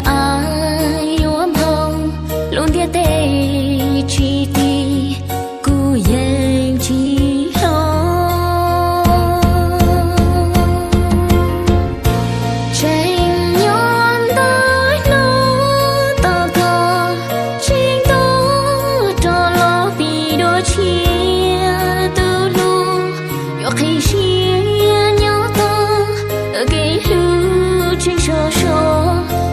Ab, yuav nphau lub ntiaj teb tsis tiv, kuv yeej tsis hlob. Tseem nyob ntawm hnub toj kos, tseem tuaj rov los pib dua tshiab. Tus hlub yuav qhib siab nyob tod, kev hlub tseem sov so,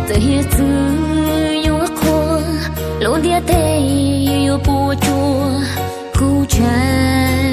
txawm hiav txwv yuav qhuav, lub ntiaj teb yuav puas tsuaj, kuv tsam